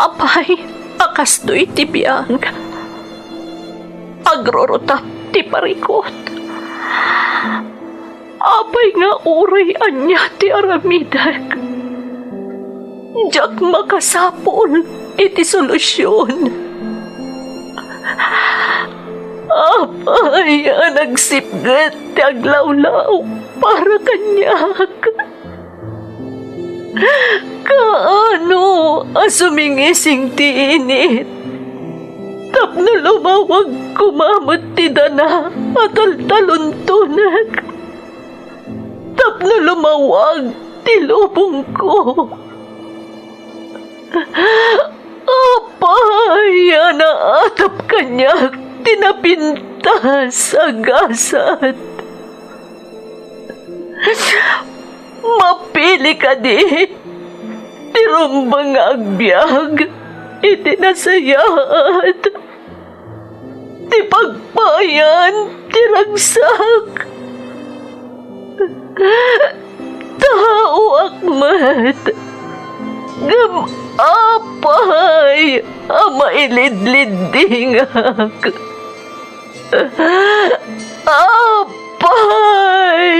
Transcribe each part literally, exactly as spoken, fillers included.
Apay a kastoy ti biag, agrurutap ti parikut. Apay nga uray ania ti aramidek, diak makasapul iti solusion. Apay a nagsipget ti aglawlaw para kaniak? Kaano a sumingising ti init tapno lumawag koma met ti dana a taltaluntonek? Tapno lumawag ti lubongko. Apay a naatap kaniak ti napintas a gasat? Mapili kadi ti rumbeng nga agbiag iti nasayaat ti pagpayan ti ragsak. Taoak met, ngem apay a mailidliddingak? Apay!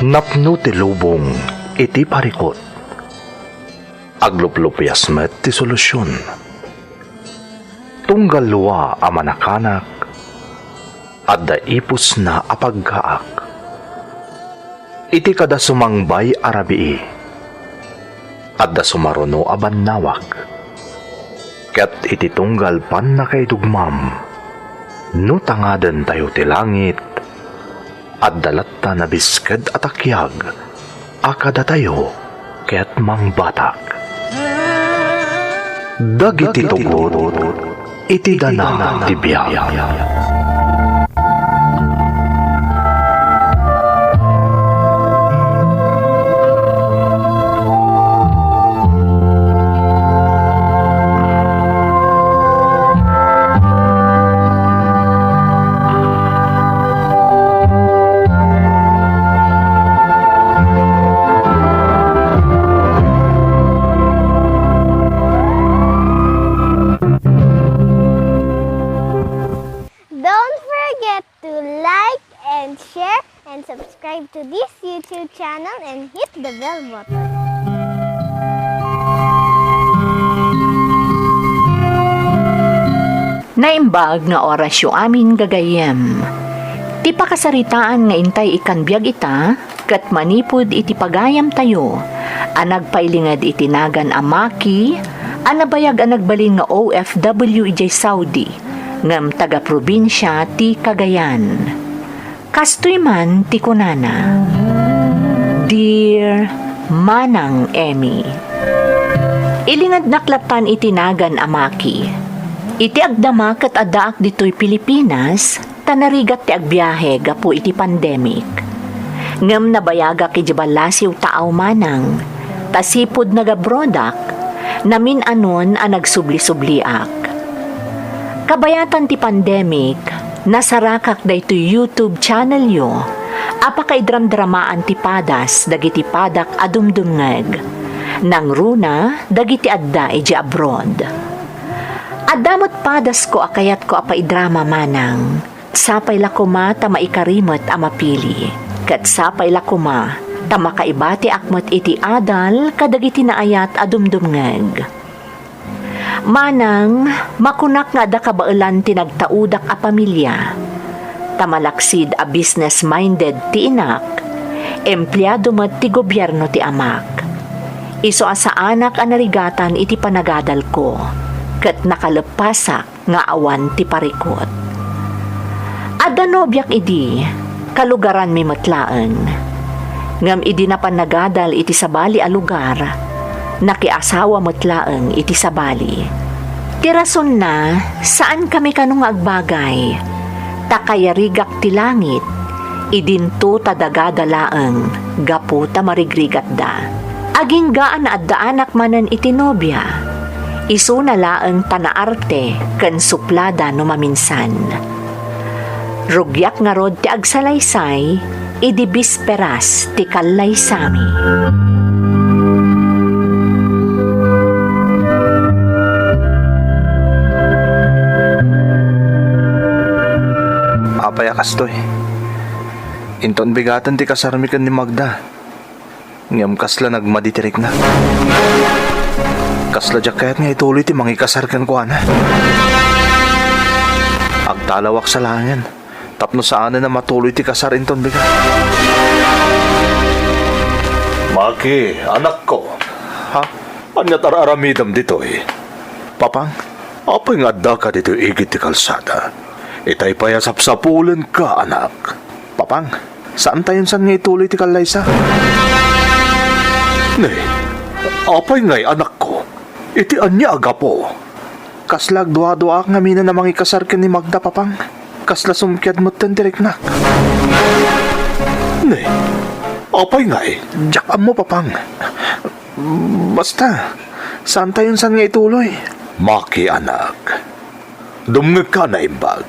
Napno ti lubong iti parikut. Agluplupias met ti solusion. Tunggal lua a manakanak, adda ipusna a paggaak. Iti kada sumangbay a rabii, adda sumaruno a bannawag. Ket iti tunggal pannakaidugmam, no tangadentayo ti langit, adda latta nabisked a takiag a kadatayo ket mangbatak. Dagiti tugot iti dana ti biag. Don't forget to like and share and subscribe to this YouTube channel and hit the bell button. Naimbag nga orasyo amin, gagayyem. Ti pakasaritaan nga intay ikkan biag ita, ket manipud iti pagayamtayo a nagpailinged iti nagan a Maki a nabayag a nagbalin nga O F W idiay Saudi, ngem taga-probinsia ti Cagayan. Kastoy man ti kunana, "Dear Manang Emmy, ilingednak lattan iti nagan a Maki. Iti agdama ket addaak ditoy Pilipinas, ta narigat ti agbiahe gapu iti pandemic. Ngem nabayagak idiay ballasiw taaw manang, ta sipud nag-abroadak, namin-anon a nagsubli-subliak. Kabayatan ti pandemic, nasarakak daytoy YouTube channelyo a pakaidramdramaan ti padas dagiti padak a dumdumngeg, nangruna dagiti adda idiay abroad. Adda met padasko a kayatko a paidrama manang. Sapay la koma ta maikari met a mapili, ket sapay la koma ta makaibatiak met iti adal kadagiti naayat a dumdumngeg. Manang, makunak nga adda kabaelan ti nagtaudak a pamilia, ta malaksid a business-minded ti inak, empleado met ti gobierno ti amak. Isu a saanak a narigatan iti panagadalko, ket nakaleppasak nga awan ti parikut. Adda nobiak idi, kalugaranmi met laeng. Ngem idi napan nagadal iti sabali a lugar, nakiasawa met laeng iti sabali. Ti rasonna, saankami kano nga agbagay, ta kayarigak ti langit, Idinto ta dagada laeng gapu ta marigrigatda. Aginggaan a adda anak manen iti nobia. Isuna laeng ta naarte ken suplada no maminsan. Rugiak ngarud ti agsalaysay idi bisperas ti kallaysami. Apay a kastoy? Inton bigaten ti kasarmi ken ni Magda. Ngem kasla nagmadi ti rikna. Kasla diak kayat nga ituloy ti mangikasar kenkuana. Agtalawak sa laengen tapno saanen a matuloy ti kasar inton bigat. Maki, anakko. Ha? Ania ti ar-aramidem ditoy? Papang? Apay nga addaka ditoy igid ti kalsada? Itay pay a sapsapulenka, anak. Papang, saan tayon san nga ituloy ti kallaysa? Ne, apay ngay, anakko? Iti ania a gapu? Kasla agduaduaak ngamin a mangikasar ken ni Magda, Papang. Kasla sumkiad metten ti riknak. Ne, apay ngay? Diak ammo, Papang. Basta, saan tayon san nga ituloy? Maki, anak. Dumngegka a naimbag.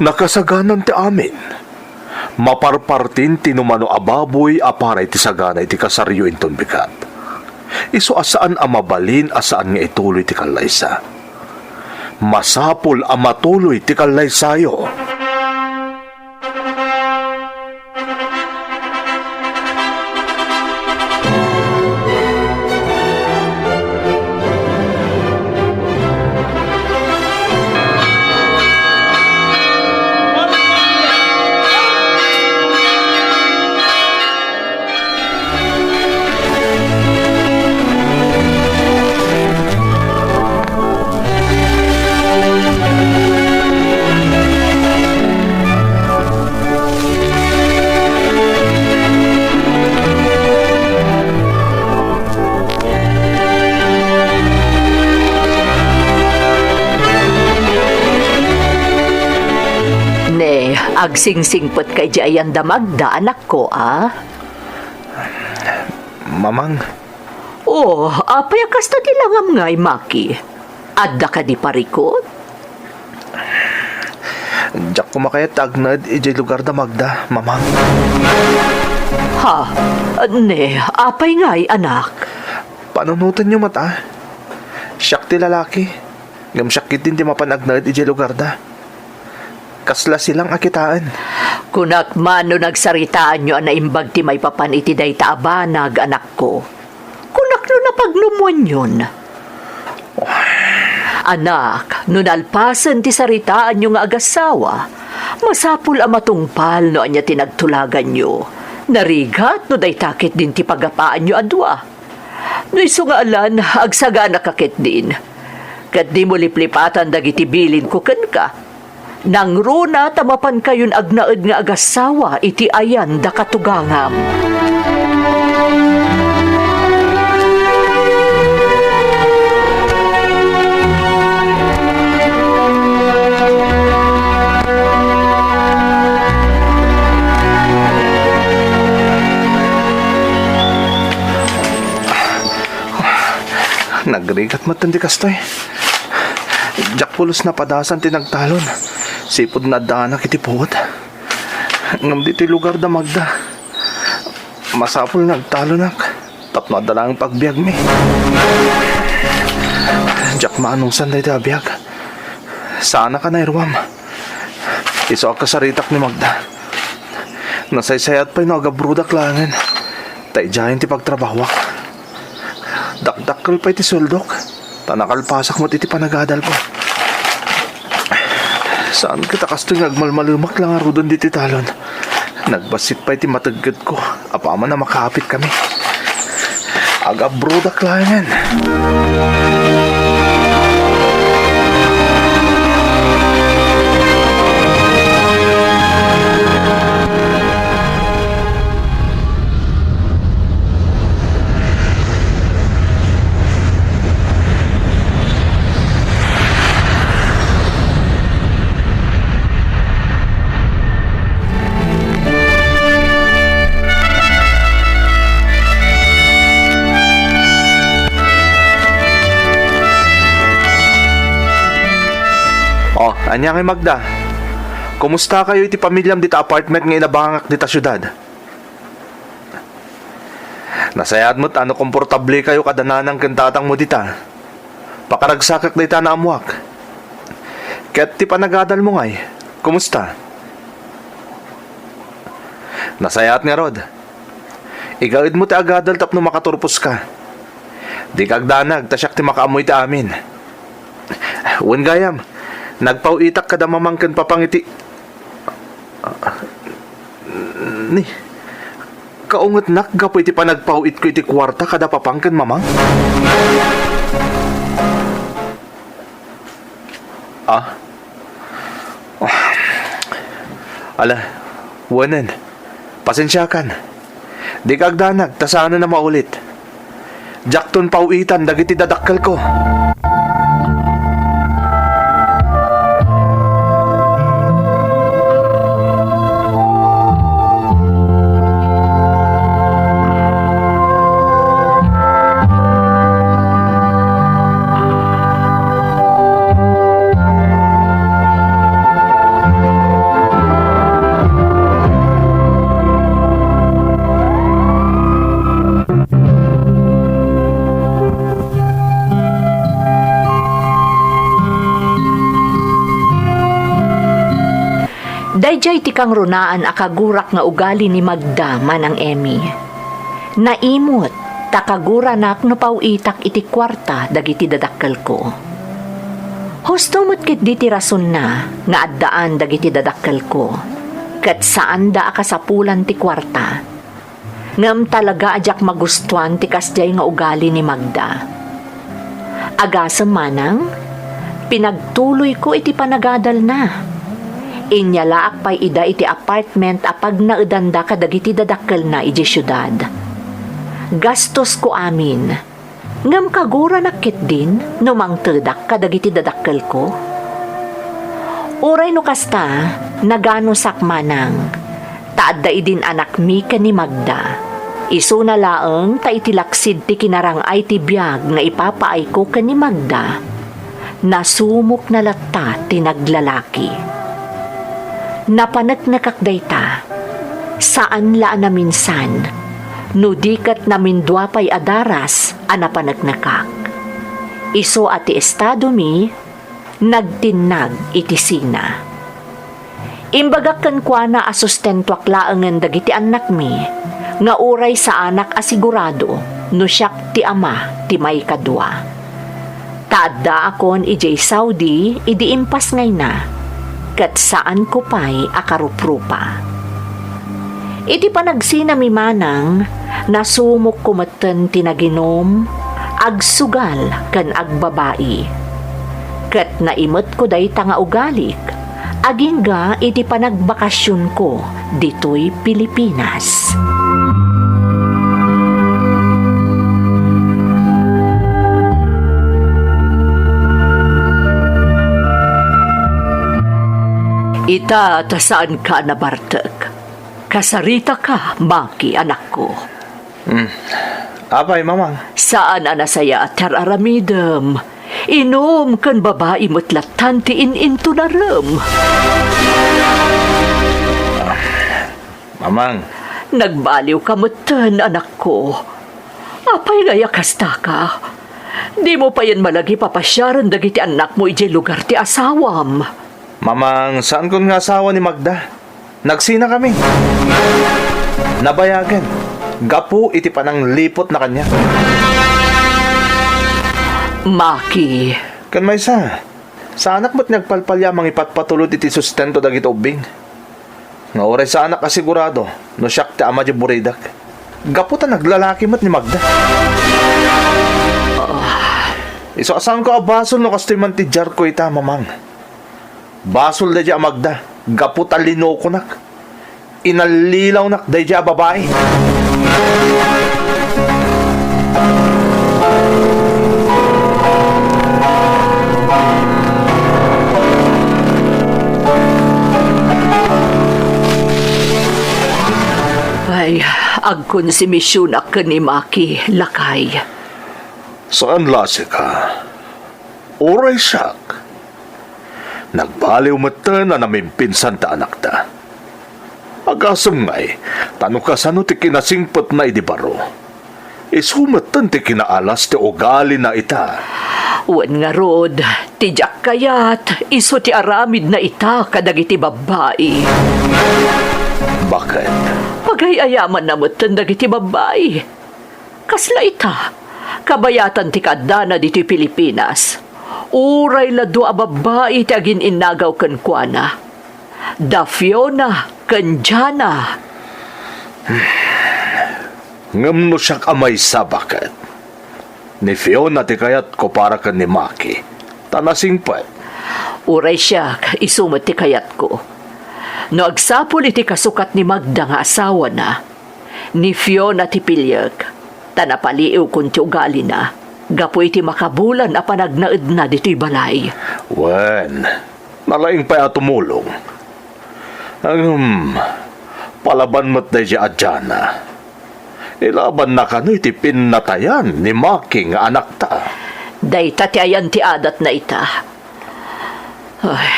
Nakasaganan ti amin. Maparpartin ti numano a baboy a para iti sagana iti kasaryo inton bigat. Isu a saan a mabalin a saan nga ituloy ti kallaysa. Masapul a matuloy ti kallaysayo. Ne, agsingsingpet ka idiay ayan da Magda, anakko, a? Mamang. Oh, apay a kasta ti langam ngay, Maki? Adda kadi parikut? Diak koma kayat ti agnaed idiay lugar da Magda, Mamang. Ha? Ne, apay ngay, anak? Panunotenyo met, a. Siak ti lalaki, ngem siak ketdin ti mapan agnaed idiay lugar da. Kasla silang a kitaen. Kunak man no nagsaritaanyo a naimbag ti maipapan iti dayta a banag, anakko. Kunak no napagnummuanyon. Anak, no nalpasen ti saritaanyo nga agassawa, masapul a matungpal no ania ti nagtulaganyo. Narigat no dayta ketdin ti pagapaanyo a dua. No isu nga alan, agsaganaka ketdin. Ket dimo liplipatan dagiti bilinko kenka. Nangruna ta mapankayon agnaed nga agassawa iti ayan da katugangam. Nagrigat met ti kastoy. Diak pulos napadasan ti nagtalon. Sipud naddaanak iti puot. Ngem ditoy lugar da Magda, masapul nga agtalonak tapno adda laeng pagbiagmi. Diak maanongsan dayta a biag. Saanaka nairuam. Isu a kasaritak ni Magda. Nasaysayat pay no agabrodak laengen. Ta idiayen ti pagtrabahoak. Dakdakkel pay ti sueldok, ta nakalpasak met iti panagadalko. Saan ket a kastoy nga agmalmalemak la ngaruden ditoy talon. Nagbassit pay ti mateggedko apaman a makaapit kami. Agabrodak laengen. Ania ngay, Magda, kumustakayo iti pamiliam dita apartment nga inabangak dita siudad? Nasayaat met a no komportablekayo kada nanang ken tatangmo dita, pakaragsakak dayta naammoak. Ket ti panagadalmo ngay, kumusta? Nasayaat ngarud. Igaedmo ti agadal tapno makaturposka. Dika agdanag ta siak ti makaammo iti amin. Wen gayam, nagpaw-itak kada mamang ken papang iti, ni, kaungetnak gapu iti panagpaw-itko iti kuarta kada papang ken mamang? Ah? Ala, wenen. Pasensiakan. Dika agdanag ta saanen a maulit. Diakton paw-itan dagiti dadakkelko. Daydiay ti kangrunaan a kagurak nga ugali ni Magda, Manang Emmy. Naimot ta kaguranak no paw-itak iti kuarta dagiti dadakkelko. Husto met ketdi ti rasonna nga addaan dagiti dadakkelko, ket saanda a kasapulan ti kuarta. Ngem talaga a diak magustuan ti kasdiay nga ugali ni Magda. Agasem manang, pinagtuloyko iti panagadalna. Inyalaak pay ida iti apartment a pagnaedanda kadagiti dadakkelna idiay siudad. Gastosko amin. Ngem kaguranak ketdin no mangtedak kadagiti dadakkelko? Uray no kasta, naganusak manang, ta adda idin anakmi ken ni Magda. Isuna laeng ta iti laksid ti kinarang-ay ti biag nga ipapaayko ken ni Magda, nasumokna latta ti naglalaki. Napaneknekak dayta, saan la a naminsan, no di ket namindua pay a daras a napaneknekak. Isu a ti estadomi, nagtinnag iti sina. Imbagak kenkuana a sustentuak laengen dagiti annakmi, nga uray saanak a sigurado no siak ti ama ti maikadua. Ta addaakon idiay Saudi idi impasngayna, ket saanko pay a karuprupa. Iti panagsinami manang, nasumokko metten ti naginum, agsugal ken agbabai. Ket naimetko dayta nga ugalik, agingga iti panagbakasionko ditoy Pilipinas. Ita ta saanka a nabartek. Kasaritaka, Maki, anakko. Hmm. Apay, Mamang? Saan a nasayaat ti ar-aramidem. Inum ken babai met lattan ti in-intunarem. Mamang. Nagbaliwka metten, anakko. Apay ngay a kastaka? Dimo payen malagi papasiaren dagiti annakmo idiay lugar ti asawam. Mamang, saankon nga asawa ni Magda. Nagsinakami. Nabayagen gapu iti panangliputna kaniak. Maki. Ken maysa, saanak met nga agpalpalia a mangipatpatulod iti sustento dagiti ubbing. Nga uray saanak a sigurado no siak ti ama di buridek. Gapu ta naglalaki met ni Magda. Isu a saanko a basol no kastoy man ti diarko ita, Mamang. Basol daydiay a Magda, gapu ta linokonak. Inallilawnak daydiay a babai. Ay, agkonsimisionak ken ni Maki, lakay. Saan la sika. Uray siak. Nagbaliw metten a namimpinsan ta anakta. Agasem ngay, ta no kasano ti kinasingpetna idi baro, isu metten ti kinaalas ti ugalina ita. Wen ngarud, ti diak kayat, isu ti aramidna ita kadagiti babbai. Baket? Pagay-ayamanna metten dagiti babbai. Kasla ita, kabayatan ti kaaddana ditoy Pilipinas. Uray la dua a babbai ti agin-innagaw kenkuana. Da Fiona ken Jana. Ngem no siak a maysa, baket? Ni Fiona ti kayatko para ken ni Maki, ta nasingpet. Uray siak, isu met ti kayatko. No agsapul iti kasukat ni Magda nga asawana, ni Fiona ti piliek, ta napaliiwkon ti ugalina gapu iti makabulan a panagnaedna ditoy balay. Wen, nalaing pay a tumulong. Ngem, palaban met daydi a Jana. Ilabanna kano iti pinnatayan ni Maki nga anakta. Dayta ti ayan ti adatna ita. Ay,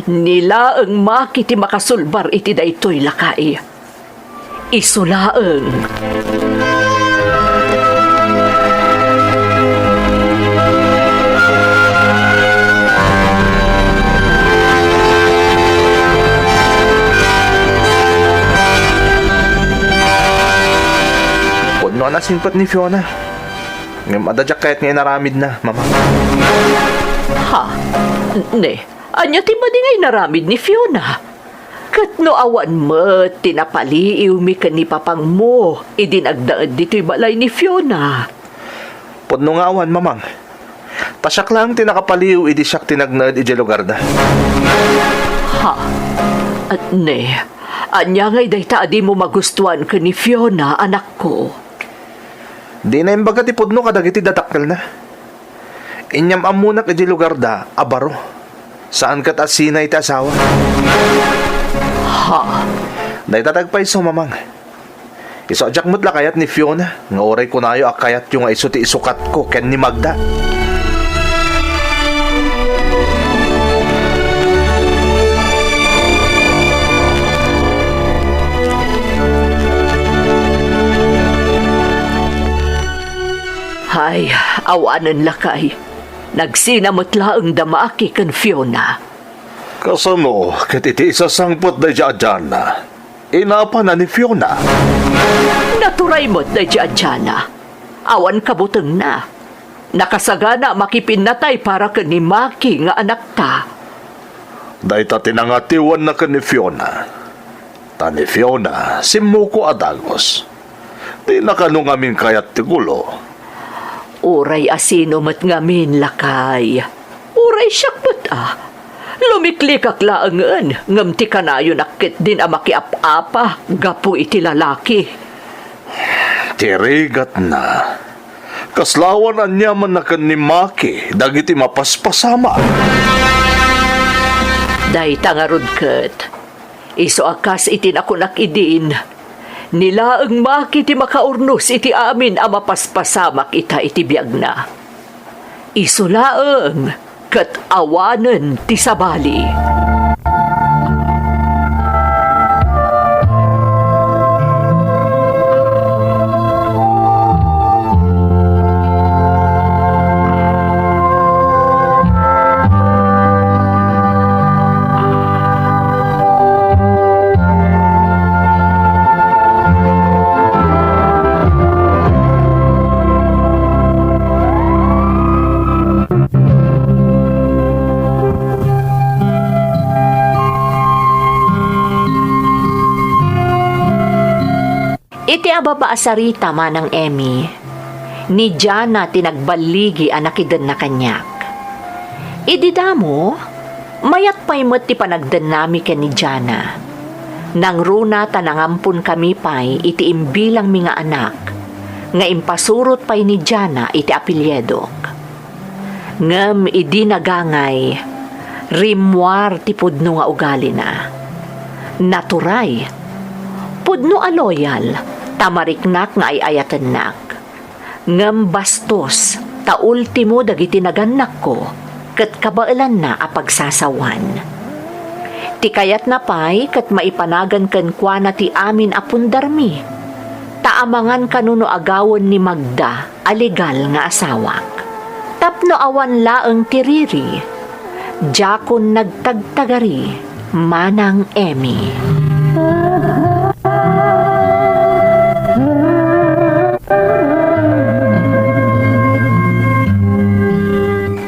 ni laeng Maki ti makasulbar iti daytoy, lakay. Isu laeng. Pudno a nasingpet ni Fiona. Ngem adda diak kayat nga inaramidna, Mama. Ha? Ne, ania ti madi nga inaramid ni Fiona? Ket no awan met ti napaliiwmi ken ni papangmo idi nagnaed ditoy balay ni Fiona? Pudno nga awan, Mamang. Ta siak laeng ti nakapaliiw idi siak ti nagnaed idiay lugarda. Ha? At ne, ania ngay dayta a dimo magustuan ken ni Fiona, anakko? Dina imbaga ti pudno kadagiti dadakkelna. Inyam-ammonak idiay lugarda a baro. Saan ket a sinay ti asawa. Ha? Dayta ti agpayso, Mamang. Isu a diak met la kayat ni Fiona, nga uray kunayo a kayatyo nga isu ti isukatko ken ni Magda. Hay, awanen, lakay. Nagsina met laeng da Maki ken Fiona. Kasano ket iti isasangpet daydi a Jana, inapana ni Fiona? Naturay met daydi a Jana. Awan kabutengna. Nakasagana a makipinnatay para ken ni Maki nga anakta. Dayta ti nangatiwanna ken ni Fiona. Ta ni Fiona, simmuko a dagus. Dina kano ngamin kayat ti gulo. Uray a sino met ngamin, lakay. Uray siak met a. Lumiklikak laengen, ngem ti kanayonak ketdin a makiap-apa gapu iti lalaki. Ti rigatna, kasla awan aniamanna ken ni Maki dagiti mapaspasamak. Dayta ngarud ket, isu a kas iti nakunak idin, ni laeng Maki ti makaurnos iti amin a mapaspasamak ita iti biagna. Isu laeng ket awanen ti sabali. Iti ababa a sarita, Manang Emmy, ni Jana ti nagballigi a nakidenna kaniak. Idi damo, mayat pay met ti panagdennami ken ni Jana. Nangruna ta nangamponkami pay iti imbilangmi nga anak, nga impasurot pay ni Jana iti apelyedok. Ngem idi nagangay, rimmuar ti pudno nga ugalina. Naturay. Pudno a loyal, ta mariknak nga ay-ayatennak. Ngem bastos, ta ultimo dagiti nagannakko, ket kabaelanna a pagsasawan. Ti kayatna pay ket maipanagan kenkuana ti amin a pundarmi, ta amangan kano no agawen ni Magda a legal nga asawak. Tapno awan laeng ti riri, diakon nagtagtagari, Manang Emmy.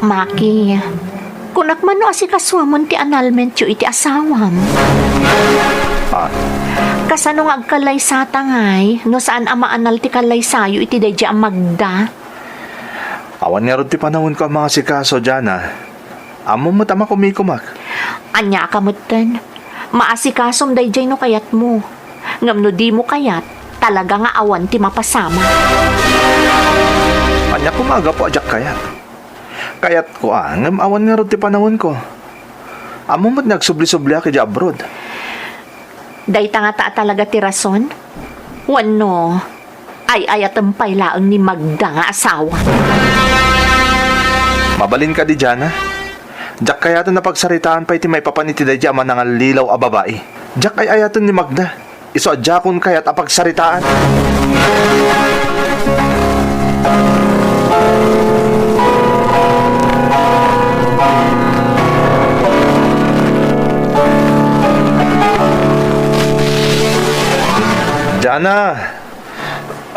Maki, kunak man no asikasuamon ti annulmentyo iti asawam. Ah. Kasano nga agkallaysata ngay no saan a maannul ti kallaysayo iti daydiay a Magda? Awan ngarud ti panawenko a mangasikaso, Jana. Ammom met a makumikumak. Ania ka metten? Maasikasom daydiay no kayatmo. Ngem no dimo kayat, talaga nga awan ti mapasamak. Ania koma a gapu a diak kayat? Kayatko a, ngem awan ngarud ti panawenko. Ammom met nga agsubli-subliak idiay abroad. Dayta ngata a talaga ti rason? Wenno, ay-ayatem pay laeng ni Magda nga asawa? Mabalin kadi, Jana? Diak kayaten a pagsaritaan pay ti maipapan iti daydiay a manangallilaw a babai. Diak ay-ayaten ni Magda. Isu a diakon kayat a pagsaritaan. Jana,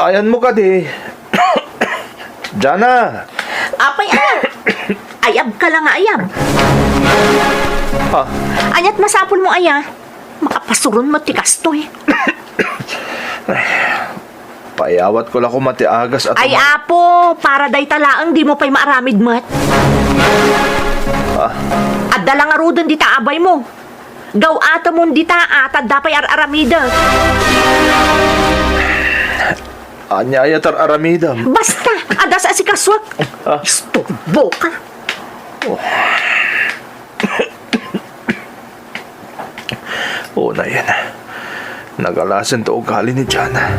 ayanmo kadi? Jana! Apay, aya? Ayab ka lang nga ayab. Ah. Aniat masapulmo, aya? Makapasuron met ti kastoy. Paiyawatko la koma ti agas a Ay, tuma- Apo, para dayta laeng, dimo pay maaramid met. Ah. Adda la ngaruden dita abaymo. Gaw-atemon dita a, ta adda pay ar-aramidek. Ania aya ti ar-aramidem? Basta, adda sa asikasuak. Ah. Isturbo ka. Oh. Unayen, nagalasen ti ugali ni Jana.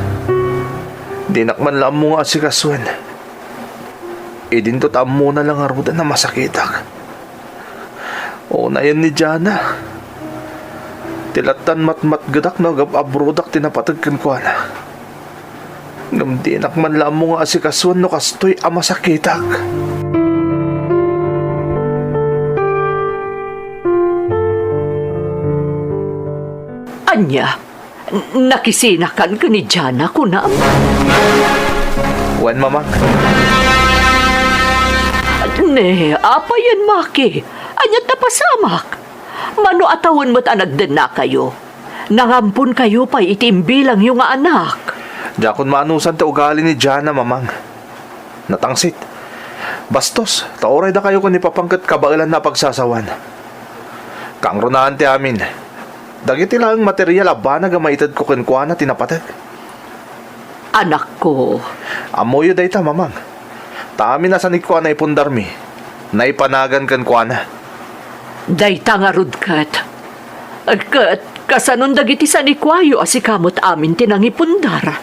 Dinak man la ammo nga asikasuen. Idinto ta ammona la ngaruden a masakitak. Unayen ni Jana. Ti lattan matmatgedak no agab-abrodak ti napateg kenkuana. Ngem dinak man la ammo nga asikasuen no kastoy a masakitak. Ania? Nakisinakan ken ni Jana, kunam? Wen, Mamang. Ne, apayen, Maki? Aniat napasamak? Mano a tawen met a nagdennakayo? Nangamponkayo pay iti imbilangyo nga anak. Diakon maanusan ti ugali ni Jana, Mamang. Natangsit. Bastos, ta uray dakayo ken ni Papang ket kabaelanna a pagsasawan. Kangrunaan ti amin. Dagiti laeng material a banag a maitedko kenkuana ti napateg. Anakko. Ammoyo dayta, Mamang. Ta amin a sanikko a naipundarmi, naipanagan kenkuana. Dayta ngarud ket. Ket kasanon dagiti sanikuayo a sika met amin ti nangipundar?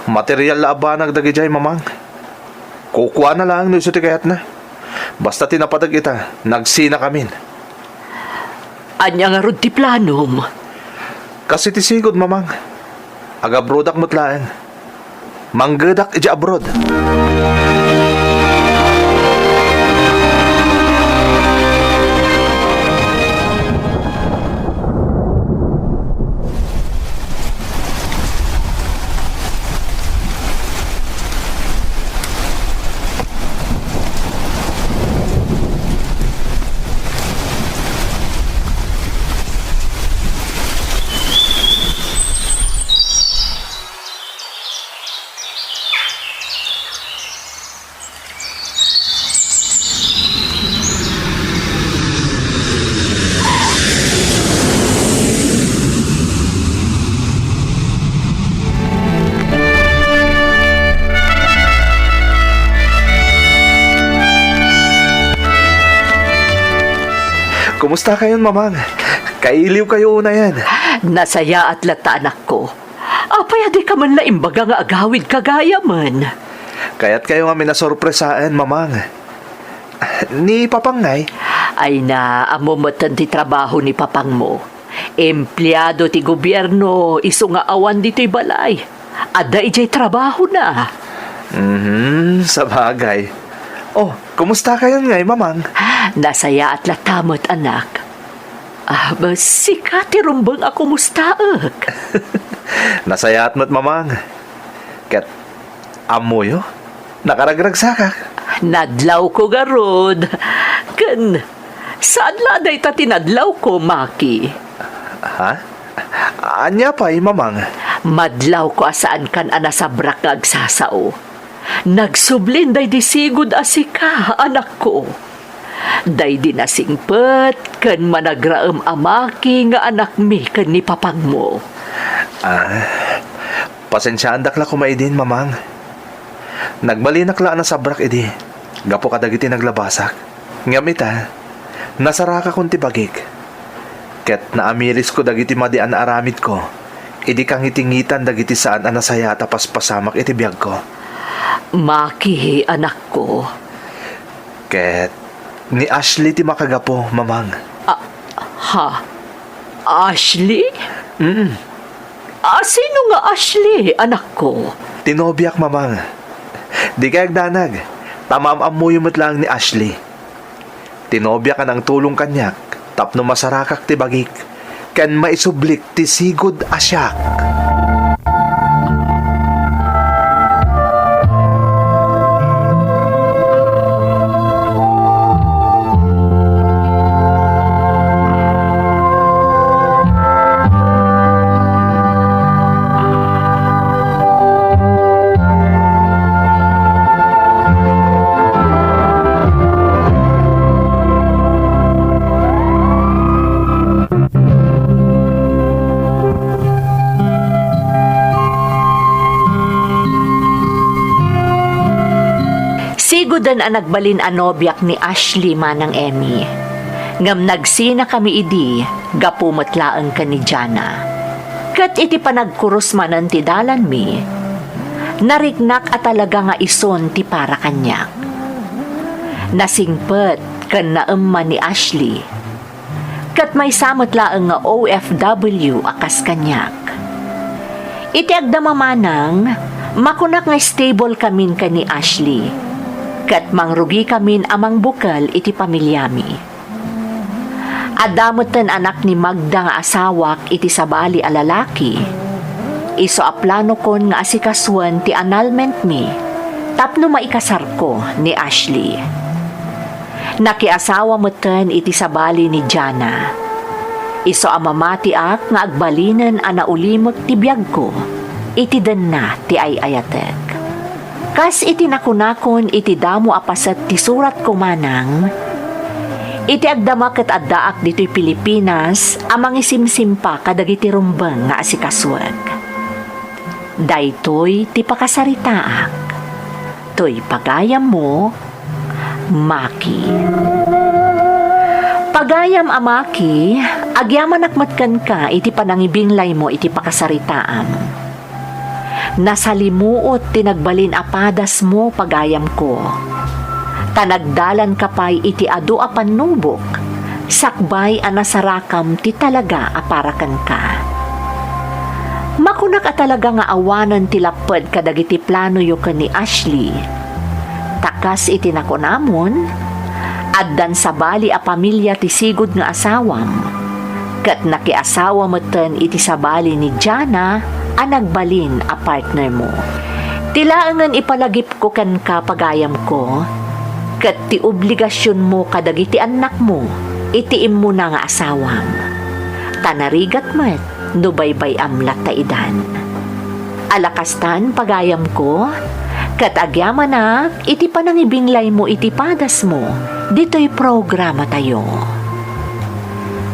Material la a banag dagidiay, Mamang. Kukuana laeng no isu ti kayatna. Basta ti napateg ita, nagsinakamin. Ania ngarud ti planom? Kas iti sigud, Mamang. Agabrodak met laeng. Manggedak idiay abroad. Kumusta kayon, Mamang? Kailiw kayo unayen. Nasayaat latta, anakko. Apay a di ka man la imbaga nga agawid ka gayamen? Kayat kayo nga minasorpresaen, Mamang. Ni Papang ngay? Ay na, ammo metten ti trabaho ni Papangmo. Empleado ti gobierno, isu nga awan ditoy balay. Adda idiay trabahona. Mhm, sabagay. Oh, kumusta kayon ngay, Mamang? Nasayaat latta met, anak. Ah, ba, sika ti rumbeng a kumustaek. Nasayaat met, Mamang. Ket ammoyo, nakaragragsakak. Nadlawko garud. Ken saan la dayta ti nadlawko, Maki? Ha? Ania pay, Mamang? Madlawko a saankan a nasabrak nga agsasao. Nagsublin daydi sigud a sika, anakko. Daydi nasingpet ken managraem a Maki nga anakmi ken ni Papangmo. Ah, pasensiaandak la koma idin, Mamang. Nagbalinak la a nasabrak idi, gapu kadagiti naglabasak. Ngem ita, nasarakakon ti bagik. Ket naamirisko dagiti madi a naaramidko idi kangitingitan dagiti saan a nasayaat a paspasamak iti biagko. Maki, anakko. Ket ni Ashley ti makagapu, Mamang. Ah, ha? Ashley? Mm. Ah, sino nga Ashley, anakko? Ti nobiak, Mamang. Dikay agdanag, ta maam-ammoyo met laeng ni Ashley. Ti nobiak a nangtulong kaniak tapno masarakak ti bagik ken maisublik ti sigud a siak. Siguden a nagbalin a nobiak ni Ashley, Manang Emmy. Ngem nagsinakami idi gapu met laeng ken ni Jana. Ket iti panagkurus manen ti dalanmi, nariknak a talaga nga isun ti para kaniak. Nasingpet ken naemma ni Ashley. Ket maysa met laeng nga O F W a kas kaniak. Iti agdama manang, makunak nga stable kamin ken ni Ashley, ket mangrugikamin a mangbukel iti pamiliami. Adda metten anak ni Magda nga asawak iti sabali a lalaki. Isu a planokon nga asikasuen ti annulmentmi tapno maikasarko ni Ashley. Nakiasawa metten iti sabali ni Jana. Isu a mamatiak nga agbalinen a naulimek ti biagko iti denna ti ay-ayatek. Kas iti nakunakon iti damo a paset ti suratko manang, iti agdama ket addaak ditoy Pilipinas a mangisimsimpa kadagiti rumbeng nga asikasuek. Daytoy ti pakasaritaak. Toy pagayammo, Maki. Pagayam a Maki, agyamanak met kenka iti panangibinglaymo iti pakasaritaam. Nasalimuot ti nagbalin a padasmo, pagayamko. Ta nagdalanka pay iti adu a pannubok, sakbay a nasarakam ti talaga a para kenka. Makunak a talaga nga awanen ti lapped kadagiti planoyo ken ni Ashley. Ta kas iti nakunamon, addan sabali a pamilia ti sigud nga asawam, ket nakiasawa metten iti sabali ni Jana a nagbalin a partnermo. Ti laengen ipalagipko kenka, pagayamko, ket ti obligasionmo kadagiti annakmo iti immuna nga asawam. Ta narigat met no baybay-am latta idan. Ala kastan, pagayamko, ket agyamanak iti panangibinglaymo iti padasmo ditoy programatayo.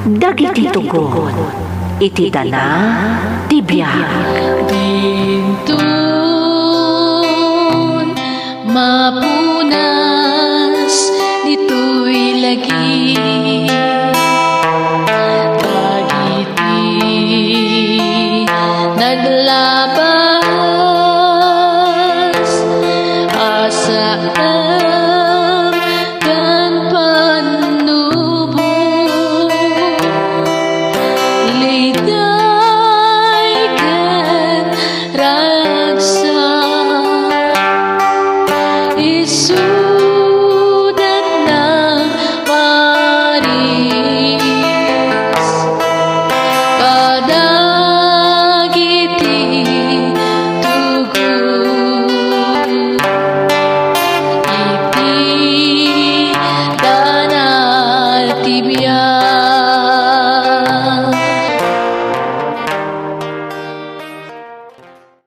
Dagiti tugon iti dana ti biag. Dinton mapunas ditoy lagi. Dagiti nagla-